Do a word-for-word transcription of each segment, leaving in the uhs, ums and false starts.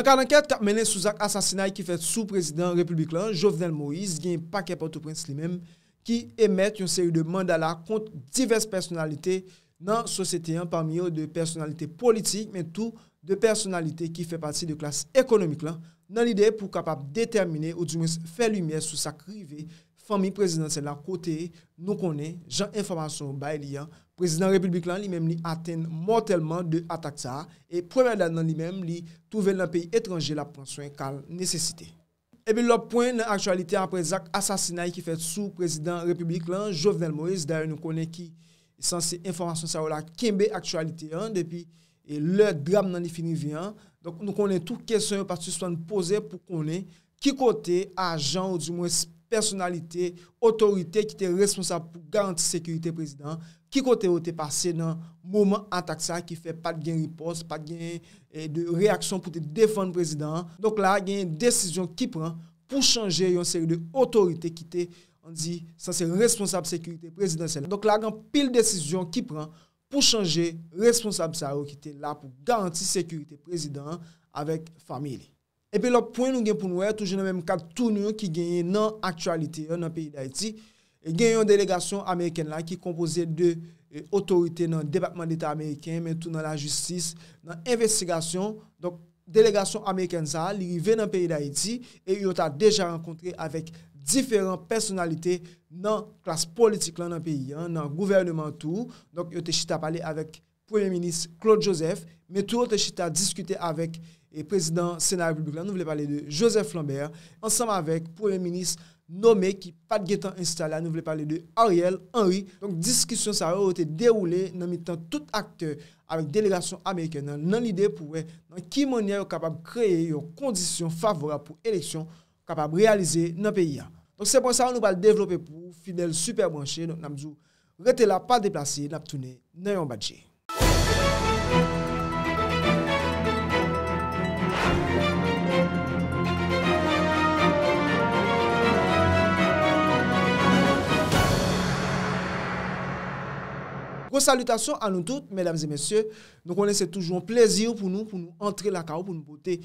Kad ankèt k ap mennen sou zak asasinay ki fèt sou prezidan repiblik lan, Jovenel Moïse, gen pakè Pòtoprens li menm ki emèt yon seri de manda la kont divès pèsonalite nan sosyete an, pami yo de pèsonalite politik, men tou de pèsonalite ki fè pati de klas ekonomik lan, nan lide pou kapab detèmine oudimwens fè limyè sou sa k rive fanmi prezidansyèl la, kote nou konnen, jan enfòmasyon yo bay li an, prezidan repiblik lan li menm li atenn mòtèlman de atak sa a, e premyè dam nan li menm li twouve l nan peyi etranje l ap pran swen ka l nesesite. Epi lòt pwen nan aktyalite, apre zak asasinay ki fèt sou prezidan repiblik lan, Jovenel Moïse, dayè nou konnen ki sanse enfòmasyon sa yo la kenbe aktyalite an depi e lè dram nan li fin rive an. Donk, nou konnen tou kesyon yo pa t sispann poze pou konnen ki kote ajan oudimwens pèsonalite, otorite ki te responsab pou garanti sekirite prezidan an, ki kote yo te pase nan moman atak sa a ki fè pa t gen ripòs, pa t gen, e, de reyaksyon pou te defann prezidan an. Donk la, gen desizyon ki pran pou chanje yon seri de otorite ki te, ann di, sanse responsab sekirite prezidansyèl. Donk la, gen anpil desizyon ki pran pou chanje responsab sa yo ki te la pou garanti sekirite prezidan an avèk fanmi li. Epi lòt pwen nou gen pou n wè, toujou nan menm kad tou nou ki genyen nan aktyalite an nan peyi Dayiti, e gen yon delegasyon amerikèn la ki konpoze de, e, otorite nan Depatman Deta ameriken, men tou nan lajistis, nan envestigasyon. Donk, delegasyon amerikèn sa a, li rive nan peyi Dayiti e yo ta deja rankontre avèk diferan pèsonalite nan klas politik lan nan peyi an, nan gouvèneman tou. Donk, yo te chita pale avèk Premye Minis Claude Joseph, men tou yo te chita diskite avèk, e, prezidan Sena Repiblik la, nou vle pale de Joseph Lambert, ansanm avèk Premye Minis nome ki pa t gentan enstale a, nou vle pale de Ariel Henry. Donk, diskisyon sa yo, yo te dewoule nan mitan tout aktè avèk delegasyon amerikèn nan, nan lide pou wè nan ki mannyè yo kapab kreye yon kondisyon favorab pou eleksyon kapab reyalize nan peyi a. Donk, se pwen sa yo nou pral devlope pou ou, fidèl sipè branche. Donk, n ap di w, rete la, pa deplase, n ap tounen nan yon badje. Gwo salitasyon a nou tout, medam e mesye. Nou konnen se toujou yon plezi pou nou, pou nou antre lakay ou, pou nou pote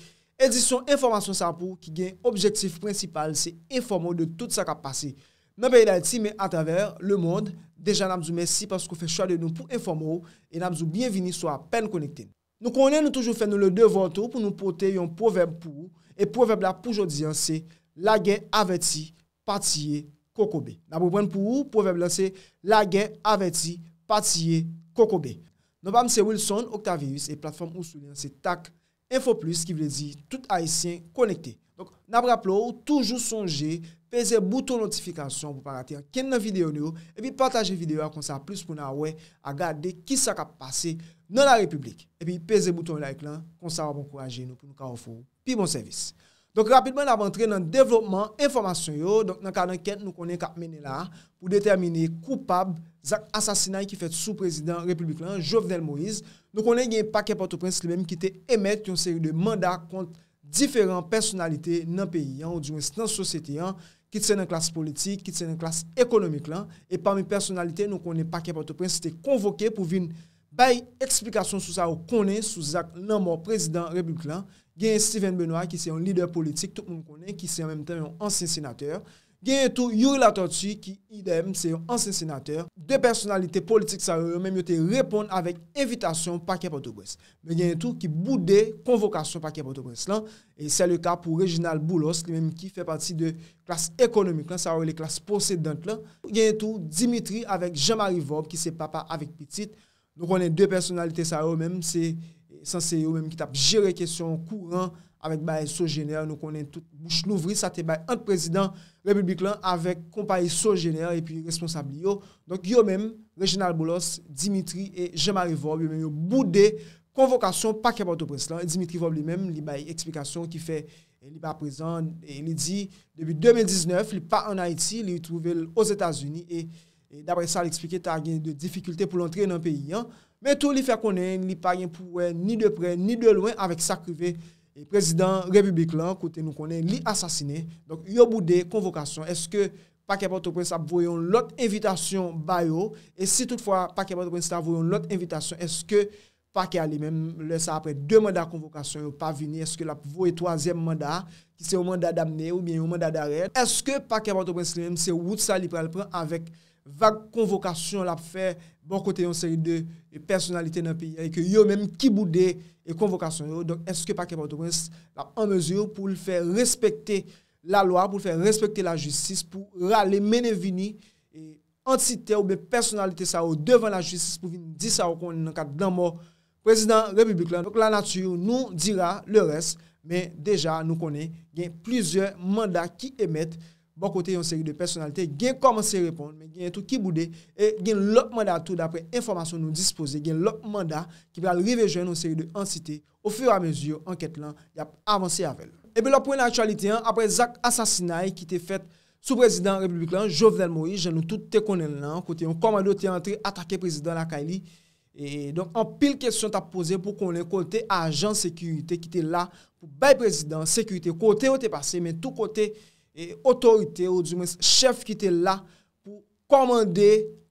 edisyon enfòmasyon sa pou ki gen objektif prensipal, se enfòme w de tout sa k ap pase nan peyi Dayiti, men atravè lemonn. Deja, n ap di w mèsi paske w fè chwa de nou pou enfòme w, e n ap di w byenvini si w apèn konekte. Nou konnen nou toujou fè nou le devwa tou pou nou pote yon pwovèb pou ou, e pwovèb la pou jodi an se, lagè avèti, pa tiye kokobe. N ap reprann pou ou, pwovèb la se, lagè avèti, pa tiye kokobe. Non pa m se Wilson Octavius e platfòm ou sou li an se Tak Info Plus, ki vle di tout Ayisyen konekte. Donk, n ap raple w, toujou sonje peze bouton notifikasyon pou pa rate ankenn nan videyo nou yo, epi pataje videyo a, konsa plis moun a wè, a gade kisa k ap pase nan la repiblik. Epi peze bouton like lan, konsa w ap ankouraje nou pou nou ka ofri w pi bon sèvis. Donk, rapidman, n ap antre nan devlopman enfòmasyon yo. Donk, nan kad ankèt nou konnen k ap mennen la a pou detèmine koupab zak asasinay ki fèt sou prezidan repiblik lan, Jovenel Moïse, nou konnen gen pakè Pòtoprens li menm ki te emèt yon seri de manda kont diferan pèsonalite nan peyi an, oudimwens nan sosyete an, kit se nan klas politik, kit se nan klas ekonomik lan. E pami pèsonalite nou konnen pakè Pòtoprens te konvoke pou vin bay eksplikasyon sou sa yo konnen sou zak lanmò prezidan repiblik lan. Genyen Steven Benoît, ki se yon lidè politik, tout moun konnen, ki se an menm tan yon ansyen senatè. Genyen tou Youri Latortue, ki idèm, se yon ansyen senatè. De pèsonalite politik sa yo, yo menm yo te reponn avèk envitasyon pakè Pòtoprens. Men genyen tou ki boude konvokasyon pakè Pòtoprens lan. E se le ka pou Reginald Boulos, li menm ki fè pati de klas ekonomik lan, sa yo rele klas posedant lan. Genyen tou Dimitri avèk Jean Marie Vorbe, ki se papa avèk pitit. Nou konnen de pèsonalite sa yo menm, se sanse yo menm ki t ap jere kesyon kouran avèk bagay Sogener. Nou konnen tout bouch louvri sa te bay ant prezidan repiblik lan avèk konpayi Sogener epi responsab li yo. Donk, yo menm, Reginald Boulos, Dimitri e Jean Marie Vorbe, yo menm yo boude konvokasyon pakè Pòtoprens lan. Dimitri Vorbe li menm, li bay eksplikasyon ki fè, e, li pa prezan. E li di, depi de mil diznèf, li pa ann Ayiti, li twouve l Ozetazini e, e daprè sa l eksplike, ta gen de difikilte pou l antre nan peyi an. Men tou, li fè konnen li pa gen pou wè ni de prè ni de lwen avèk sa k rive, e, prezidan repiblik lan, kote nou konnen li asasinen. Donk, yo boude konvokasyon. Èske pakè Pòtoprens ap voye yon lòt envitasyon ba yo? E si toutfwa pakè Pòtoprens ta voye yon lòt envitasyon, èske pakè a li menm, lè sa apre de manda konvokasyon yo pa vini, èske l ap voye twazyèm manda a, ki se yon manda damne oubyen yon manda darè? Èske pakè Pòtoprens li menm se wout sa li pral pran avèk vag konvokasyon l ap fè bò kote yon seri de pèsonalite nan peyi a e ke yo menm ki boude e konvokasyon yo? Donk, èske pakè Pòtoprens l ap an mezi pou l fè respekte lalwa, pou l fè respekte lajistis, pou rale mennen vini e antite oubyen pèsonalite sa yo devan lajistis pou vin di sa yo konnen nan kad lanmò prezidan repiblik la? Donk, la nature nous dira le reste, men deja nou konnen gen plizyè manda ki emèt bò kote yon seri de pèsonalite, gen kòmanse reponn, men gen tou ki boude, e gen lòt manda tou, daprè enfòmasyon nou dispoze, gen lòt manda ki pral rive jwenn yon seri de antite ofiramezi ankèt lan y ap avanse avè l. Epi lòt pwen nan aktyalite an, apre zak asasinay ki te fèt sou prezidan repiblik lan, Jovenel Moïse, jan nou tout te konnen l lan, kote yon kòmando te antre atake prezidan lakay li. E donk, anpil kesyon t ap poze pou konnen kote ajan sekirite ki te la pou bay prezidan sekirite, kote yo te pase, men tou kote e otorite, oudimwen chèf ki te la pou kòmande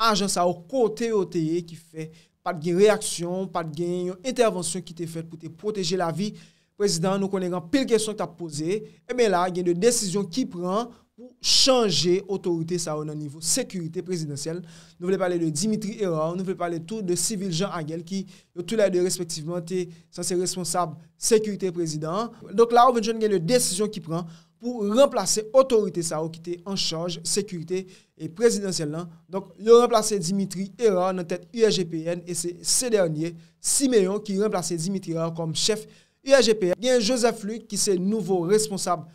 ajan sa yo kote yo te ye, ki fè pa t gen reyaksyon, pa t gen yon entèvansyon ki te fèt pou te pwoteje lavi prezidan an. Nou konnen gen anpil kesyon k t ap poze. Ebyen la, gen de desizyon ki pran pou chanje otorite sa yo nan nivo sekirite prezidansyèl. Nou vle pale de Dimitri Hérard, nou vle pale tou de Civil Jean Aguel, ki yo toulède respektivman te sanse responsab sekirite prezidan an. Donk la, ou vin jwenn gen de desizyon ki pran pou ranplase otorite sa yo ki te an chaj sekirite e prezidansyèl lan. Donk, yo ranplase Dimitri Hérard nan tèt U S G P N e se Cedernio Siméon ki ranplase Dimitri Hérard kòm chèf U S G P N. Gen Joseph Luc ki se nouvo responsab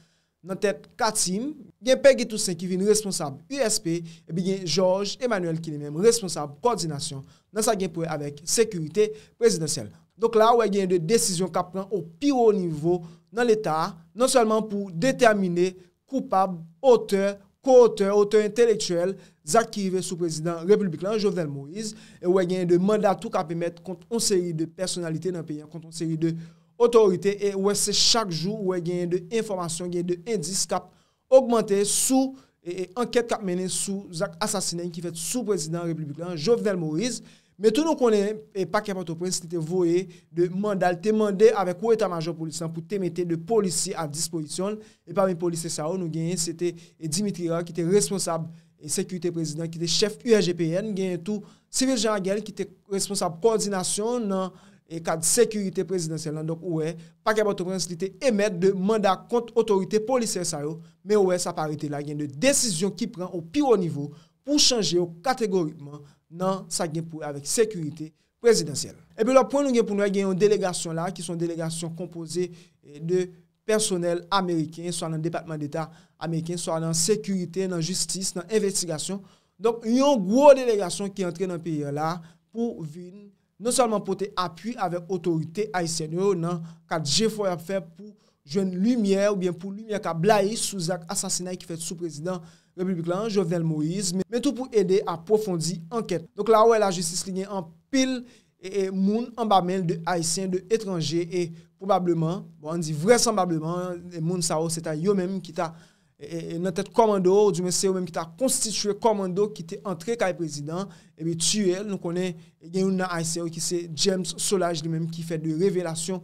nan tèt Katim. Gen Peggy Toussaint ki vin responsab U S P, epi gen Georges Emmanuel ki li menm responsab kòdinasyon nan sa gen pou wè avèk sekirite prezidansyèl. Donk la, ou wè gen de desizyon k ap pran o pi wo nivo nan Leta a, non sèlman pou detèmine koupab, otè, ko-otè, otè entelektyèl zak ki rive sou prezidan repiblik lan, Jovenel Moïse, e ou wè gen de manda tou k ap emèt kont yon seri de pèsonalite nan peyi an, kont yon seri de otorite, e ou wè se chak jou ou wè gen de enfòmasyon, gen de endis k ap ogmante sou e, e, ankèt k ap mennen sou zak asasinay ki fèt sou prezidan repiblik lan, Jovenel Moïse. Men tou nou konnen e, pakè Pòtoprens li te voye de manda, li te mande avèk wo eta majò polis lan pou te mete de polisye a dispozisyon l. E pami polisye sa yo, nou genyen se te e, Dimitri Hérard ki te responsab e, sekirite prezidan, ki te chèf U S G P N, genyen tou Civil Jean Aguel ki te responsab kòdinasyon nan e, kad sekirite prezidansyèl lan. Donk, ou wè, pakè Pòtoprens li te emèt de manda kont otorite polisyè sa yo, men ou wè, sa pa rete la, gen de desizyon ki pran o pi wo nivo pou chanje yo kategorikman nan sa gen pou wè avèk sekirite prezidansyèl. Epi lòt pwen nou gen pou nou wè, gen yon delegasyon la, ki se yon delegasyon konpoze e, de pèsonèl ameriken, swa nan Depatman Deta ameriken, swa nan sekirite, nan jistis, nan envestigasyon. Donk, yon gwo delegasyon ki antre nan peyi a la pou vin non sèlman pote apui avèk otorite ayisyèn yo nan kad jefò y ap fè pou jwenn limyè oubyen pou limyè ka blayi sou zak asasinay ki fèt sou prezidan repiblik lan, Jovenel Moïse, men, men tou pou ede apwofondi ankèt. Donk la, ou wè lajistis li gen anpil e, e, moun anba men l, de Ayisyen, de etranje, e pwobableman, bon, ann di vrèsanblableman, e, moun sa yo, se ta yo menm ki ta e, e, e, nan tèt kòmando, oudimwen se yo menm ki ta konstitye kòmando ki te antre kay prezidan, epi tiye l. Nou konnen, e, gen youn nan Ayisyen yo ki se James Solages, li menm ki fè de revelasyon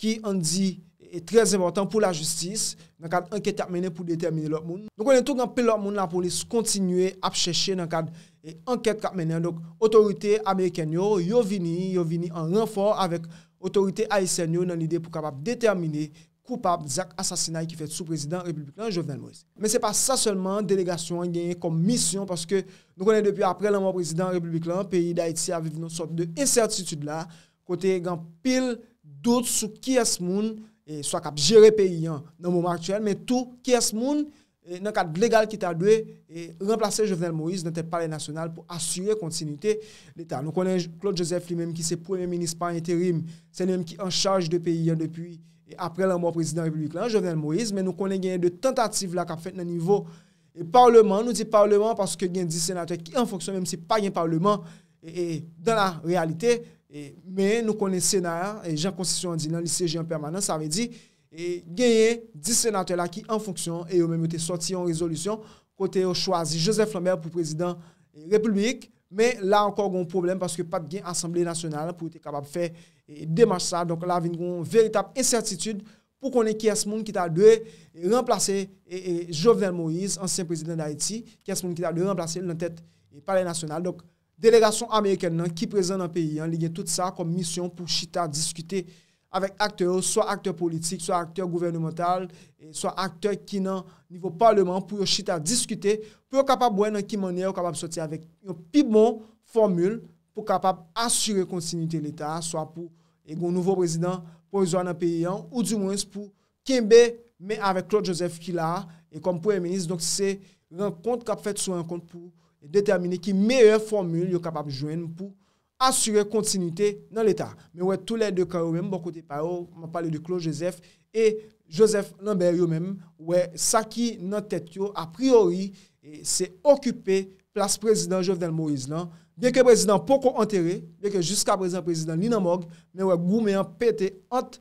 ki, ann di, e, trè enpòtan pou lajistis, nan kad ankèt y ap mennen pou detèmine lòt moun. Nou konnen tou gen anpil lòt moun lapolis kontinye ap chèche nan kad e, ankèt k ap mennen an. Donk, otorite amerikèn yo, yo vini, yo vini an ranfò avèk otorite ayisyèn yo nan lide pou kapab detèmine koupab zak asasinay ki fèt sou prezidan repiblik lan, Jovenel Moïse. Men se pa sa sèlman delegasyon an genyen kòm misyon, paske nou konnen depi apre lanmò prezidan repiblik lan, peyi Dayiti ap viv nan sòt de ensètitid la, kote gen anpil dout sou kiyès moun, e, swa k ap jere peyi an nan moman aktyèl, men tou kiyès moun e, nan kad legal ki ta dwe e, ranplase Jovenel Moïse nan tèt Palè Nasyonal pou asire kontinite Leta. Nou konnen Claude Joseph li menm ki se premye minis pa enterim, se li menm ki an chaj de peyi an depi e, apre lanmò prezidan repiblik lan, Jovenel Moïse, men nou konnen genyen de tantativ la k ap fèt nan nivo e, palman. Nou di palman paske gen dis senatè ki an fonksyon, menm si pa gen palman e, e, dan la reyalite, e, men nou konnen Sena a, e, jan konstitisyon an di lan, li syeje an pèmanans, sa vle di e, genyen dis senatè la ki an fonksyon e yo menm yo te sòti yon rezolisyon kote yo chwazi Joseph Lambert pou prezidan e, repiblik, Men la ankò gen yon pwoblèm paske pa t gen Asanble Nasyonal pou yo te kapab fè e, demach sa. Donk la vin gen yon veritab ensètitid pou konnen kiyès moun ki ta dwe e, ranplase e, e, Jovenel Moïse, ansyen prezidan Dayiti, kiyès moun ki ta dwe ranplase l nan tèt e, Palè Nasyonal. Donk, delegasyon amerikèn nan ki prezan nan peyi an, li gen tout sa kòm misyon pou chita diskite avèk aktè yo, swa aktè politik, swa aktè gouvènemantal, e swa aktè ki nan nivo palman pou yo chita diskite, pou yo kapab wè nan ki mannyè yo kapab sòti avèk yon pi bon fòmil pou kapab asire kontinite Leta a, swa pou e gen yon nouvo prezidan pwovizwa nan peyi an, oudimwens pou kenbe men avèk Claude Joseph ki la a, e kòm premye minis. Donk, se rankont k ap fèt sou rankont pou detèmine ki meyè fòmil yo kapab jwenn pou asire kontinite nan Leta. Men wè tou lè de kan yo menm, bò kote pa yo, m ap pale de Claude Joseph e Joseph Lambert yo menm, wè sa ki nan tèt yo, apriyori, e se okipe plas prezidan Jovenel Moïse lan. Byenke prezidan poko antere, byenke jiska prezan prezidan li nan mòg, men wè goumen an pete ant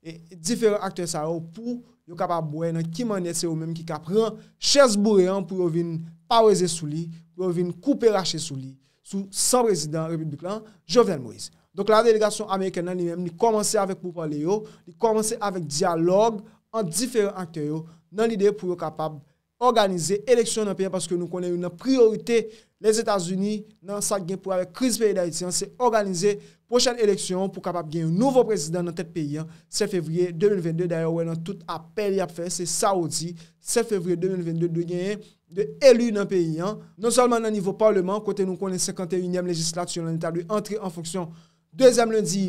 e, diferan aktè sa yo pou yo kapab wè nan ki mannyè se yo menm ki ka pran chèz boure an pou yo vin paweze sou li, pou yo vin koupe rache sou li, sou san prezidan repiblik lan, Jovenel Moïse. Donk la, delegasyon amerikèn nan li menm, li kòmanse avèk poupale yo, li kòmanse avèk dyalòg ant diferan aktè yo, nan lide pou yo kapab òganize eleksyon nan peyi an, paske nou konnen youn nan priyorite Lèzetazini nan sa k gen pou wè avèk kriz peyi Dayiti an, se òganize pwochèn eleksyon pou kapab gen yon nouvo prezidan nan tèt peyi an, sèt fevriye de mil vennde. Dayè, ou wè nan tout apèl y ap fè, se sa yo di, sèt fevriye de mil vennde dwe genyen de eli nan peyi an, non sèlman nan nivo palman, kote nou konnen senkanteyinyèm lejislati lan li ta dwe antre an fonksyon dezyèm lendi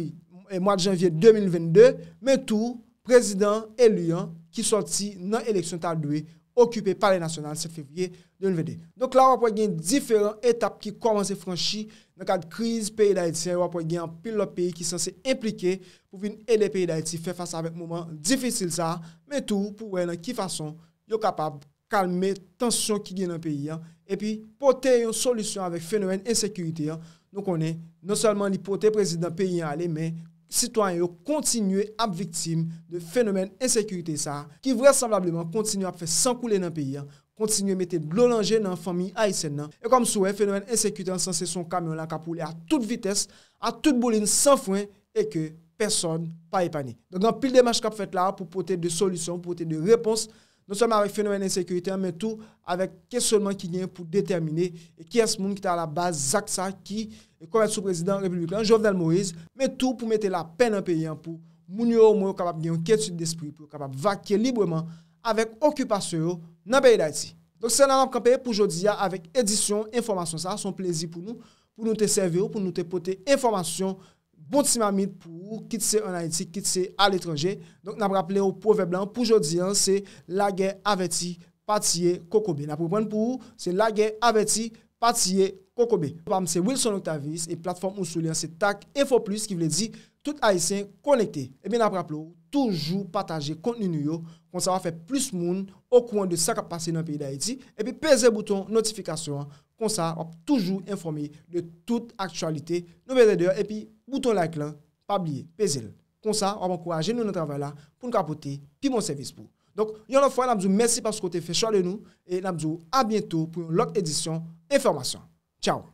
e, mwa janvye de mil vennde, men tou prezidan eli an ki sòti nan eleksyon ta dwe okipe Palè Nasyonal sèt fevriye de mil vennde. Donk la, w ap wè gen diferan etap ki kòmanse franchi nan kad kriz peyi Dayiti an. W ap wè gen anpil lòt peyi ki sanse enplike pou vin ede peyi Dayiti fè fas avèk moman difisil sa a, men tou pou wè nan ki fason yo kapab kalme tansyon ki gen nan peyi an, epi pote yon solisyon avèk fenomèn ensekirite an. Nou konnen, non sèlman li pote prezidan peyi an ale, men sitwayen yo kontinye ap viktim de fenomèn ensekirite sa a, ki vrèsanblableman kontinye ap fè san koule nan peyi an, kontinye mete dlo nan je nan fanmi ayisyèn nan. E kòm si w wè, fenomèn ensekirite an sanse se yon kamyon la k ap woule a tout vitès, a tout boulin, san fren, e ke pèsòn pa epanye. Donk, gen anpil demach k ap fèt la pou pote de solisyon, pou pote de repons, non sèlman avèk fenomèn ensekirite an, men tou avèk kesyonman ki gen pou detèmine e kiyès moun ki te alabaz zak sa ki komèt sou prezidan repiblik lan, Jovenel Moïse, men tou pou mete lapè nan peyi an, pou moun yo omwen yo kapab gen yon kyetid despri, pou yo kapab vakye libreman avèk okipasyon yo nan peyi Dayiti. Donk, se la n ap kanpe pou jodi a avèk edisyon enfòmasyon sa a. Se yon plezi pou nou, pou nou te sèvi w, pou nou te pote enfòmasyon bon ti mamit pou ou, kit se ann Ayiti, kit se aletranje. Donk, n ap raple w pwovèb lan pou jodi an, se lagè avèti pa tiye kokobe. N ap reprann pou ou, se lagè avèti pa tiye kokobe. Pa m se Wilson Octavius e platfòm ou sou li an se Tak Info Plus, ki vle di tout Ayisyen konekte. Ebyen, n ap raple w, toujou pataje kontni nou yo, konsa w a fè plis moun okouran de sa k ap pase nan peyi Dayiti, epi peze bouton notifikasyon an, konsa w ap toujou enfòme de tout aktyalite nou mete deyò, epi bouton like lan, pa bliye, peze l. Konsa, w ap ankouraje nou nan travay la pou n ka pote pi bon sèvis pou ou. Donk, yon lòt fwa, n ap di w mèsi paske w te fè chwa de nou, e n ap di w a byento pou yon lòt edisyon enfòmasyon. Tchaw!